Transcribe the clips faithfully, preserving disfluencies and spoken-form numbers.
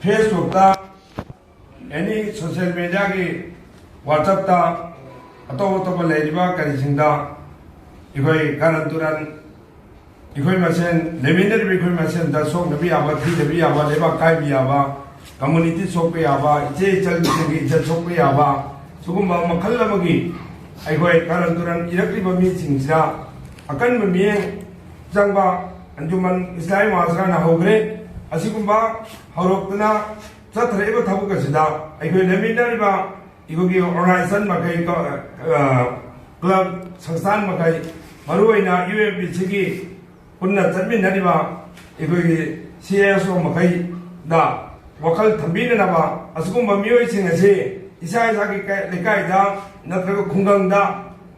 Facebook ꯇ, ꯑꯦꯅꯤ social ꯃꯦꯗꯤꯌꯥꯒꯤ, WhatsApp ꯇ, ꯑꯇꯣꯞ ꯑꯇꯣꯞꯄ ꯂꯩꯔꯤꯕ ꯀꯔꯤꯁꯤꯡꯗ ꯑꯩꯈꯣꯏ ꯀꯥꯔꯟ ꯇꯨꯔꯟ, ꯑꯩꯈꯣꯏ ꯃꯁꯦꯟ ꯂꯩꯃꯤꯟꯅꯔꯤꯕ ꯑꯩꯈꯣꯏ ꯃꯁꯦꯟꯗ ꯁꯣꯛꯅꯕ ꯌꯥꯕ, ꯊꯤꯅꯕ ꯌꯥꯕ, ꯂꯩꯕꯥꯛ ꯀꯥꯏꯕ ꯌꯥꯕ, ꯀꯝꯃꯨꯅꯤꯇꯤ ꯁꯣꯛꯄ ꯌꯥꯕ, ꯏꯆꯦ ꯏꯆꯜꯁꯤꯡꯒꯤ ꯏꯖꯠ ꯁꯣꯛꯄ ꯌꯥꯕ, ꯁꯤꯒꯨꯝꯕ ꯃꯈꯜ ꯑꯃꯒꯤ ꯑꯩꯈꯣꯏ ꯀꯥꯔꯟ ꯇꯨꯔꯟ ꯏꯔꯛꯂꯤꯕ ꯃꯤꯁꯤꯡꯁꯤꯗ ꯑꯀꯟꯕ ꯃꯤꯠꯌꯦꯡ ꯆꯪꯕ ꯑꯟꯖꯨꯃꯟ ꯏꯁꯂꯥꯃꯤ ꯃꯥꯁꯔꯥꯅ ꯍꯧꯈ꯭ꯔꯦ꯫ ꯑꯁꯤꯒꯨꯝꯕ ꯍꯧꯔꯛꯇꯨꯅ ꯆꯠꯊꯔꯛꯏꯕ ꯊꯕꯛ ꯑꯁꯤꯗ ꯑꯩꯈꯣꯏ ꯂꯩꯃꯤꯟꯅꯔꯤꯕ ꯑꯩꯈꯣꯏꯒꯤ ꯑꯣꯔꯒꯅꯥꯏꯖꯦꯁꯟ ꯃꯈꯩ, ꯀ-, ꯑ, ꯀ꯭ꯂꯕ, ꯁꯪꯁꯊꯥꯟ ꯃꯈꯩ, ꯃꯔꯨꯑꯣꯏꯅ ꯌꯨ ꯑꯦꯝ ꯄꯤ ꯁꯤꯒꯤ ꯄꯨꯟꯅ ꯆꯠꯃꯤꯟꯅꯔꯤꯕ ꯑꯩꯈꯣꯏꯒꯤ ꯁꯤ ꯑꯦꯁ ꯑꯣ ꯃꯈꯩꯗ ꯋꯥꯈꯜ ꯊꯝꯕꯤꯅꯅꯕ, ꯑꯁꯤꯒꯨꯝꯕ ꯃꯤꯑꯣꯏꯁꯤꯡ ꯑꯁꯤ ꯏꯁꯥ ꯏꯁꯥꯒꯤ ꯀ-, ꯂꯩꯀꯥꯏꯗ ꯅꯠꯇ꯭ꯔꯒ ꯈꯨꯡꯒꯪꯗ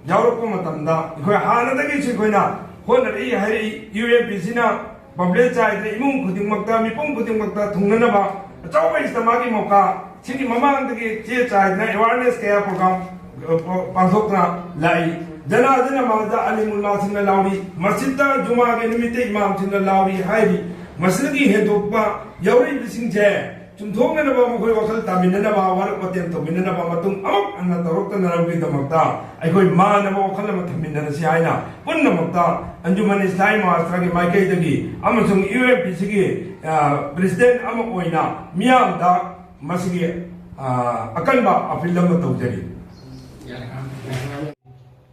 ꯌꯥꯎꯔꯛꯄ ꯃꯇꯝꯗ, ꯑꯩꯈꯣꯏ ꯍꯥꯟꯅꯗꯒꯤꯁꯨ ꯑꯩꯈꯣꯏꯅ ꯍꯣꯠꯅꯔꯛꯏ ꯍꯥꯏꯔꯛꯏ꯫ ꯌꯨ ꯑꯦꯝ ꯄꯤ ꯁꯤꯅ ꯄꯥꯝꯕ꯭ꯂꯦꯠ ꯆꯥꯏꯗꯅ ꯏꯃꯨꯡ ꯈꯨꯗꯤꯡꯃꯛꯇ, ꯃꯤꯄꯨꯝ ꯈꯨꯗꯤꯡꯃꯛꯇ ꯊꯨꯡꯅꯅꯕ ꯑꯆꯧꯕ ꯏꯖꯇꯃꯥꯒꯤ ꯃꯧꯀꯥ, ꯁꯤꯒꯤ ꯃꯃꯥꯡꯗꯒꯤ ꯆꯦ ꯆꯥꯏꯗꯅ ꯑꯦꯋꯥꯔꯅꯦꯁ ꯀꯌꯥ ꯄ꯭ꯔꯣꯒ꯭ꯔꯥꯝ, ꯑ, ꯄ-, ꯄꯥꯡꯊꯣꯛꯇꯨꯅ ꯂꯥꯛꯏ꯫ ꯖꯅꯥꯖ ꯅꯃꯥꯖꯗ ꯑꯂꯤꯝ ꯎꯂꯃꯥꯁꯤꯡꯅ ꯂꯥꯎꯔꯤ, ꯃꯁꯖꯤꯗꯇ ꯖꯨꯃꯥꯒꯤ ꯅꯨꯃꯤꯠꯇ ꯏꯃꯥꯝꯁꯤꯡꯅ ꯂꯥꯎꯔꯤ ꯍꯥꯏꯔꯤ꯫ ꯃꯁꯤꯗꯒꯤ ꯍꯦꯟꯗꯣꯛꯄ ꯌꯥꯎꯔꯛꯏꯕꯁꯤꯡꯁꯦ ꯆꯨꯝꯊꯣꯛꯅꯅꯕ, ꯃꯈꯣꯏ ꯋꯥꯈꯜ ꯇꯥꯃꯤꯟꯅꯅꯕ, ꯋꯥꯔꯛ ꯋꯥꯇꯦꯜ ꯇꯧꯃꯤꯟꯅꯅꯕ ꯃꯇꯨꯡ ꯑꯃꯨꯛ ꯍꯟꯅ ꯇꯧꯔꯛꯇꯅꯕꯒꯤꯗꯃꯛꯇ ꯑꯩꯈꯣꯏ ꯃꯥꯟꯅꯕ ꯋꯥꯈꯜ ꯑꯃ ꯊꯝꯃꯤꯟꯅꯔꯁꯤ ꯍꯥꯏꯅ ꯄꯨꯝꯅꯃꯛꯇ ꯑꯟꯖꯨꯃꯟ ꯏꯁꯂꯥꯃꯤ ꯃꯥꯁꯇꯔꯒꯤ ꯃꯥꯏꯀꯩꯗꯒꯤ ꯑꯃꯁꯨꯡ ꯌꯨ ꯑꯦꯝ ꯄꯤ ꯁꯤꯒꯤ, ꯑ, ꯄ꯭ꯔꯦꯁꯤꯗꯦꯟꯠ ꯑꯃ ꯑꯣꯏꯅ ꯃꯤꯌꯥꯝꯗ ꯃꯁꯤꯒꯤ, ꯑ, ꯑꯀꯟꯕ ꯑꯄꯤꯜ ꯑꯃ ꯇꯧꯖꯔꯤ꯫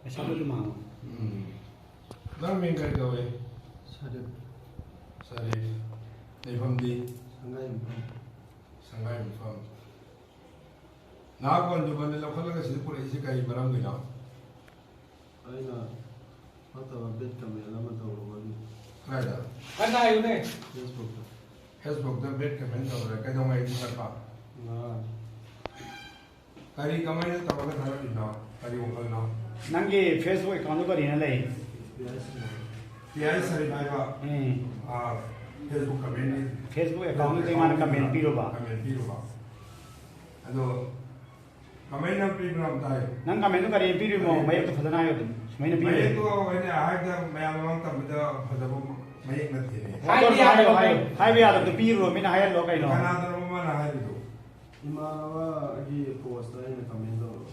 ꯄꯩꯁꯥꯗꯨ ꯑꯗꯨꯝ ꯍꯥꯡꯉꯣ꯫ ꯎꯝ꯫ ꯅꯪ ꯃꯤꯡ ꯀꯔꯤ ꯀꯧꯏ? ꯁꯔꯤꯐ꯫ ꯁꯔꯤꯐ꯫ ꯂꯩꯐꯝꯗꯤ? ꯁꯪꯒꯥꯏꯌꯨꯝꯐꯝ꯫ ꯁꯪꯒꯥꯏꯌꯨꯝꯐꯝ꯫ ꯅꯍꯥꯛꯄꯨ ꯑꯟꯖꯨꯃꯟꯗ ꯂꯧꯈꯠꯂꯒ ꯁꯤꯗ ꯄꯨꯔꯛꯏꯁꯤ ꯀꯔꯤ ꯃꯔꯝꯒꯤꯅꯣ? ꯑꯩꯅ ꯐꯠꯇꯕ ꯕꯦꯗ ꯀꯃꯦꯟ ꯑꯃ ꯇꯧꯔꯨꯕꯒꯤ꯫ ꯀꯗꯥꯏꯗ? ꯀꯟꯅ ꯍꯥꯏꯌꯨꯅꯦ꯫ ꯐꯦꯁꯕꯨꯛꯇ꯫ ꯐꯦꯁꯕꯨꯛꯇ ꯕꯦꯗ ꯀꯃꯦꯟ ꯇꯧꯔꯦ꯫ ꯀꯩꯗꯧꯉꯩ ꯊꯥꯒꯠꯄ? ꯉꯔꯥꯡ꯫ ꯀꯔꯤ, ꯀꯃꯥꯏꯅ ꯇꯧꯔꯒ ꯊꯥꯒꯠꯂꯤꯅꯣ? ꯀꯔꯤ ꯋꯥꯈꯜꯅꯣ? ꯅꯪꯒꯤ ꯐꯦꯁꯕꯨꯛ ꯑꯦꯀꯥꯎꯟꯗꯨ ꯀꯔꯤꯅ ꯂꯩ? P I Sharif. P I Sharif ꯍꯥꯏꯕ, ꯎꯝ꯫ ꯑꯥ, ꯐꯦꯁꯕꯨꯛ ꯀꯃꯦꯟꯒꯤ꯫ ꯐꯦꯁꯕꯨꯛ ꯑꯦꯀꯥꯎꯟꯗꯨꯗ ꯃꯥꯅ ꯀꯃꯦꯟ ꯄꯤꯔꯨꯕ? ꯀꯃꯦꯟ ꯄꯤꯔꯨꯕ꯫ ꯑꯗꯣ ꯀꯃꯦꯟ ꯅꯪ ꯄꯤꯕ꯭ꯔꯥ ꯑꯝꯇ ꯍꯥꯏꯌꯨ꯫ ꯅꯪ ꯀꯃꯦꯟꯗꯨ ꯀꯔꯤ ꯄꯤꯔꯤꯃꯣ? ꯀꯔꯤ? ꯃꯌꯦꯛꯇꯣ ꯐꯖꯅ ꯍꯥꯏꯌꯨ ꯑꯗꯨꯝ꯫ ꯁꯨꯃꯥꯏꯅ ꯄꯤꯔꯤ꯫ ꯃꯌꯦꯛꯇꯣ ꯑꯩꯅ ꯍꯥꯏꯕꯗ ꯃꯌꯥꯝ ꯃꯃꯥꯡ ꯇꯝꯕꯗ ꯐꯖꯕ ꯃꯌꯦꯛ ꯅꯠꯇꯦꯅꯦ꯫ ꯍꯥꯏꯕ ꯌꯥꯗꯕ, ꯍꯥꯏꯕ ꯌꯥꯗꯕꯗꯣ ꯄꯤꯔꯨꯔꯣ, ꯃꯤꯅ ꯍꯥꯏꯍꯜꯂꯣ ꯀꯩꯅꯣ꯫ ꯀꯅꯥꯗꯅꯣ ꯃꯥꯅ ꯍꯥꯏꯔꯤꯗꯣ? ꯏꯃꯥꯟꯅꯕꯒꯤ ꯄꯣꯁꯇ ꯑꯩꯅ ꯀꯃꯦꯟ ꯇꯧꯔꯣ꯫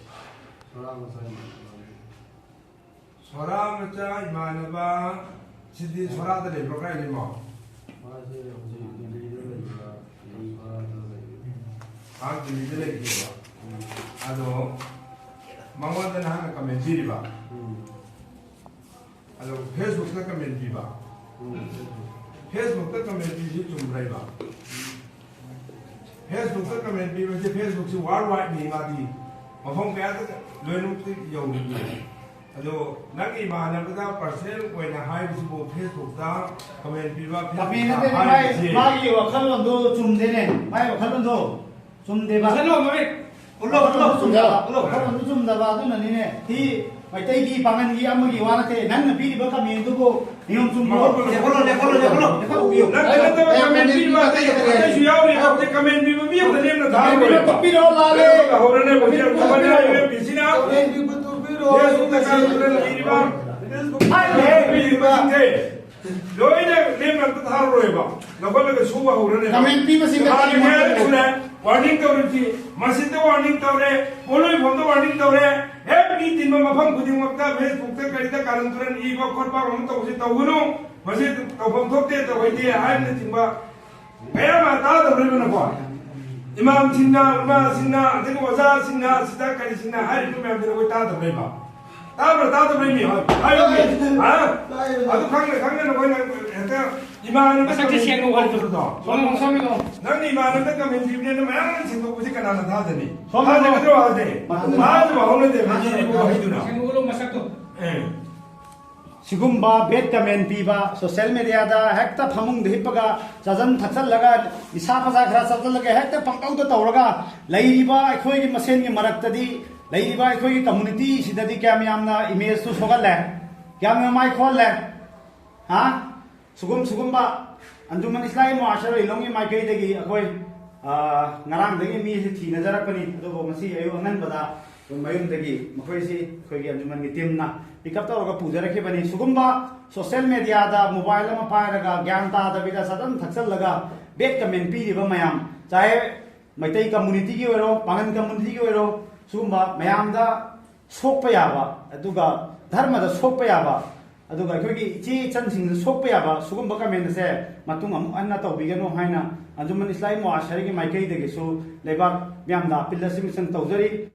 ꯁꯣꯔꯥ ꯃꯆꯥ ꯏꯃꯥꯟꯅꯕ꯫ ꯁꯣꯔꯥ ꯃꯆꯥ ꯏꯃꯥꯟꯅꯕ ꯁꯤꯗꯤ ꯁꯣꯔꯥꯗ ꯂꯩꯕ꯭ꯔꯣ, ꯀꯥꯏ ꯂꯩꯃꯣ? ꯃꯥꯁꯦ ꯍꯧꯖꯤꯛ ꯗꯤꯜꯂꯤꯗ ꯂꯩꯕ꯭ꯔꯥ, ꯁꯣꯔꯥꯗ ꯂꯩꯕ꯭ꯔꯥ? ꯃꯍꯥꯛ ꯗꯤꯜꯂꯤꯗ ꯂꯩꯈꯤꯕ꯫ ꯑꯗꯣ ꯃꯉꯣꯟꯗ ꯅꯍꯥꯛꯅ ꯀꯃꯦꯟ ꯄꯤꯔꯤꯕ꯫ ꯎꯝ꯫ ꯑꯗꯣ ꯐꯦꯁꯕꯨꯛꯇ ꯀꯃꯦꯟ ꯄꯤꯕ꯫ ꯎꯝ꯫ ꯐꯦꯁꯕꯨꯛꯇ ꯀꯃꯦꯟ ꯄꯤꯕꯁꯤ ꯆꯨꯝꯕ꯭ꯔꯥ ꯏꯃꯥ? ꯐꯦꯁꯕꯨꯛꯇ ꯀꯃꯦꯟ ꯄꯤꯕꯁꯤ, ꯐꯦꯁꯕꯨꯛꯁꯤ ꯋꯥꯔꯜ ꯋꯥꯏꯗꯅꯤ ꯃꯥꯗꯤ꯫ ꯃꯐꯝ ꯀꯌꯥꯗ ꯂꯣꯏꯅꯃꯛꯇ ꯌꯧꯔꯤꯅꯤ꯫ ꯑꯗꯣ ꯅꯪꯒꯤ ꯏꯃꯥꯟꯅꯕꯗ ꯄꯔꯁꯅꯦꯜ ꯑꯣꯏꯅ ꯍꯥꯏꯕꯁꯤꯕꯨ ꯐꯦꯁꯕꯨꯛꯇ ꯀꯃꯦꯟ ꯄꯤꯕ, ꯀꯃꯦꯟ ꯐꯦꯁꯕꯨꯛꯇ ꯅꯠꯇꯦꯅꯦ, ꯃꯥꯏ, ꯍꯥꯏꯕꯁꯤ ꯃꯥꯒꯤ ꯋꯥꯈꯜꯂꯣꯟꯗꯣ ꯆꯨꯝꯗꯦꯅꯦ, ꯃꯥꯏ ꯋꯥꯈꯜꯂꯣꯟꯗꯣ ꯆꯨꯝꯗꯦꯕ꯫ ꯆꯠꯂꯣ, ꯃꯃꯤꯠ꯫ ꯎꯠꯂꯣ, ꯎꯠꯂꯣ, ꯎꯠꯂꯣ꯫ ꯆꯨꯝꯗꯕ, ꯎꯠꯂꯣ꯫ ꯋꯥꯈꯜꯂꯣꯟꯗꯣ ꯆꯨꯝꯗꯕ, ꯑꯗꯨꯅꯅꯤꯅꯦ꯫ ꯁꯤ ꯃꯩꯇꯩꯒꯤ ꯄꯥꯉꯜꯒꯤ ꯑꯃꯒꯤ ꯋꯥ ꯅꯠꯇꯦ, ꯅꯪꯅ ꯄꯤꯔꯤꯕ ꯀꯃꯦꯟꯗꯨꯕꯨ ꯅꯤꯌꯣꯝ ꯆꯨꯝꯕ꯭ꯔꯣ? ꯂꯦꯞꯍꯜꯂꯣ, ꯂꯦꯞꯍꯜꯂꯣ, ꯂꯦꯞꯍꯜꯂꯣ, ꯂꯦꯞꯍꯜꯂꯣ, ꯎꯕꯤꯌꯨ꯫ ꯅꯪ ꯅꯠꯇꯕ ꯀꯃꯦꯟ ꯄꯤꯕ ꯑꯇꯩ, ꯑꯇꯩꯁꯨ ꯌꯥꯎꯔꯤ꯫ ꯍꯧꯖꯤꯛ ꯀꯃꯦꯟ ꯄꯤꯕ ꯃꯤ ꯑꯃꯇ ꯂꯦꯝꯅ ꯊꯥꯔꯣꯏ꯫ ꯇꯥꯛꯄꯤꯔꯣ, ꯂꯥꯜꯂꯦ꯫ ꯍꯧꯔꯅꯦ, ꯍꯧꯖꯤꯛ ꯍꯧꯔꯅꯦ, ꯕꯤ ꯁꯤꯅ꯫ ꯐꯦꯁꯕꯨꯛꯇ ꯀꯥꯔꯟ ꯇꯨꯔꯟ ꯏꯔꯤꯕ, ꯐꯦꯁꯕꯨꯛꯇ ꯀꯥꯔꯟ ꯇꯨꯔꯟ ꯏꯔꯤꯕꯁꯤꯡꯁꯦ ꯂꯣꯏꯅ ꯂꯦꯝꯅ ꯑꯝꯇ ꯊꯥꯔꯔꯣꯏꯕ꯫ ꯂꯧꯈꯠꯂꯒ ꯁꯨꯕ ꯍꯧꯔꯅꯦꯕ꯫ ꯀꯃꯦꯟ ꯄꯤꯕꯁꯤꯡꯗ ꯃꯥꯒꯤ ꯀꯔꯤ ꯃꯌꯥꯝ ꯁꯨꯔꯦ꯫ ꯋꯥꯔꯅꯤꯡ ꯇꯧꯔꯤꯕꯁꯤ, ꯃꯁꯤꯗ ꯋꯥꯔꯅꯤꯡ ꯇꯧꯔꯦ, ꯄꯣꯠꯂꯣꯏꯐꯝꯗ ꯋꯥꯔꯅꯤꯡ ꯇꯧꯔꯦ, ꯍꯦꯛ ꯃꯤ ꯇꯤꯟꯕ ꯃꯐꯝ ꯈꯨꯗꯤꯡꯃꯛꯇ ꯐꯦꯁꯕꯨꯛꯇ ꯀꯔꯤꯗ ꯀꯥꯔꯟ ꯇꯨꯔꯟ ꯏꯕ ꯈꯣꯠꯄ ꯑꯃ ꯇꯧꯕꯁꯤ ꯇꯧꯒꯅꯨ꯫ ꯃꯁꯤ ꯇꯧꯐꯝ ꯊꯣꯛꯇꯦ, ꯇꯧꯍꯩꯗꯦ ꯍꯥꯏꯕꯅꯆꯤꯡꯕ ꯃꯌꯥꯝ ꯑꯃ ꯇꯥꯗꯕ꯭ꯔꯥ ꯅꯈꯣꯏ? ꯏꯃꯥꯝꯁꯤꯡꯅ, ꯏꯃꯥꯁꯤꯡꯅ, ꯑꯗꯒꯤ ꯑꯣꯖꯥꯁꯤꯡꯅ, ꯁꯤꯗ ꯀꯔꯤꯁꯤꯡꯅ ꯍꯥꯏꯔꯤꯕ ꯃꯌꯥꯝꯁꯤ ꯅꯈꯣꯏ ꯇꯥꯗꯕ꯭ꯔꯥ ꯏꯃꯥ? ꯇꯥꯕ꯭ꯔꯥ ꯇꯥꯗꯕ꯭ꯔꯥ ꯏꯃꯤ? ꯍꯣꯏ, ꯍꯥꯏꯌꯨ ꯏꯃꯤ꯫ ꯍꯥ? ꯑꯗꯨ ꯈꯪꯅ ꯈꯪꯅ ꯅꯈꯣꯏꯅ ꯍꯦꯛꯇ ꯏꯃꯥꯟꯅꯕ ꯃꯁꯛꯁꯦ ꯁꯦꯡꯅ ꯎꯍꯜꯂꯨ꯫ ꯅꯪꯅ ꯏꯃꯥꯟꯅꯕꯗ ꯀꯃꯦꯟ ꯄꯤꯕꯅꯦꯅ ꯃꯌꯥꯝ ꯁꯦꯡꯗꯣꯛꯄꯁꯤ ꯀꯅꯥꯅ ꯊꯥꯖꯅꯤ? ꯁꯣꯝꯗ ꯊꯥꯖꯒꯗ꯭ꯔꯣ ꯍꯥꯏꯁꯦ? ꯃꯥꯅ ꯊꯥꯖꯕ ꯍꯧꯅꯗꯦ, ꯃꯁꯤꯗꯤ ꯋꯥꯍꯩꯗꯨꯅ꯫ ꯁꯦꯡꯗꯣꯛꯎ ꯃꯁꯛꯇꯣ꯫ ꯑꯦ꯫ ꯁꯤꯒꯨꯝꯕ ꯕꯦꯗ ꯀꯃꯦꯟ ꯄꯤꯕ, ꯁꯣꯁꯤꯌꯦꯜ ꯃꯦꯗꯤꯌꯥꯗ ꯍꯦꯛꯇ ꯐꯃꯨꯡꯗ ꯍꯤꯞꯄꯒ ꯆꯥꯁꯤꯟ ꯊꯛꯆꯜꯂꯒ, ꯅꯤꯁꯥ ꯄꯁꯥ ꯈꯔ ꯆꯥꯁꯤꯜꯂꯒ ꯍꯦꯛꯇ ꯄꯪꯇꯧꯗ ꯇꯧꯔꯒ ꯂꯩꯔꯤꯕ ꯑꯩꯈꯣꯏꯒꯤ ꯃꯁꯦꯟꯒꯤ ꯃꯔꯛꯇꯗꯤ, ꯂꯩꯔꯤꯕ ꯑꯩꯈꯣꯏꯒꯤ ꯀꯝꯃꯨꯅꯤꯇꯤꯁꯤꯗꯗꯤ ꯀꯌꯥꯝ ꯌꯥꯝꯅ ꯏꯃꯦꯖꯇꯨ ꯁꯣꯛꯍꯜꯂꯦ, ꯀꯌꯥꯝ ꯌꯥꯝꯅ ꯃꯥꯏ ꯈꯣꯍꯜꯂꯦ꯫ ꯍꯥ? ꯁꯤꯒꯨꯝ-, ꯁꯤꯒꯨꯝꯕ ꯑꯟꯖꯨꯃꯟ ꯏꯁꯂꯥꯍꯤ ꯃꯨꯍꯥꯁꯤꯔꯥ ꯂꯤꯂꯣꯡꯒꯤ ꯃꯥꯏꯀꯩꯗꯒꯤ ꯑꯩꯈꯣꯏ, ꯑ, ꯉꯔꯥꯡꯗꯒꯤ ꯃꯤꯁꯤ ꯊꯤꯅꯖꯔꯛꯄꯅꯤ, ꯑꯗꯨꯕꯨ ꯉꯁꯤ ꯑꯌꯨꯛ ꯑꯉꯟꯕꯗ ꯑꯩꯈꯣꯏ ꯃꯌꯨꯝꯗꯒꯤ ꯃꯈꯣꯏꯁꯤ ꯑꯩꯈꯣꯏꯒꯤ ꯑꯟꯖꯨꯃꯟꯒꯤ ꯇꯤꯝꯅ ꯄꯤꯛ ꯑꯞ ꯇꯧꯔꯒ ꯄꯨꯖꯔꯛꯈꯤꯕꯅꯤ꯫ ꯁꯤꯒꯨꯝꯕ ꯁꯣꯁꯦꯜ ꯃꯦꯗꯤꯌꯥꯗ ꯃꯣꯕꯥꯏꯜ ꯑꯃ ꯄꯥꯏꯔꯒ ꯒ꯭ꯌꯥꯟ ꯇꯥꯗꯕꯤꯗ ꯆꯥꯗꯝ ꯊꯛꯆꯜꯂꯒ ꯕꯦꯗ ꯀꯃꯦꯟ ꯄꯤꯔꯤꯕ ꯃꯌꯥꯝ, ꯆꯥꯍꯦ ꯃꯩꯇꯩ ꯀꯝꯃꯨꯅꯤꯇꯤꯒꯤ ꯑꯣꯏꯔꯣ, ꯄꯥꯉꯟ ꯀꯝꯃꯨꯅꯤꯇꯤꯒꯤ ꯑꯣꯏꯔꯣ, ꯁꯤꯒꯨꯝꯕ ꯃꯌꯥꯝꯗ ꯁꯣꯛꯄ ꯌꯥꯕ, ꯑꯗꯨꯒ ꯙꯔꯃꯗ ꯁꯣꯛꯄ ꯌꯥꯕ, ꯑꯗꯨꯒ ꯑꯩꯈꯣꯏꯒꯤ ꯏꯆꯦ ꯏꯆꯟꯁꯤꯡꯗ ꯁꯣꯛꯄ ꯌꯥꯕ ꯁꯤꯒꯨꯝꯕ ꯀꯃꯦꯟ ꯑꯁꯦ ꯃꯇꯨꯡ ꯑꯃꯨꯛ ꯍꯟꯅ ꯇꯧꯕꯤꯒꯅꯨ ꯍꯥꯏꯅ ꯑꯟꯖꯨꯃꯟ ꯏꯁꯂꯥꯃꯤ ꯃꯣꯍꯥꯁꯔꯒꯤ ꯃꯥꯏꯀꯩꯗꯒꯤꯁꯨ ꯂꯩꯕꯥꯛ ꯃꯤꯌꯥꯝꯗ ꯑꯄꯤꯜ ꯑꯁꯤ ꯃꯁꯤꯅ ꯇꯧꯖꯔꯤ꯫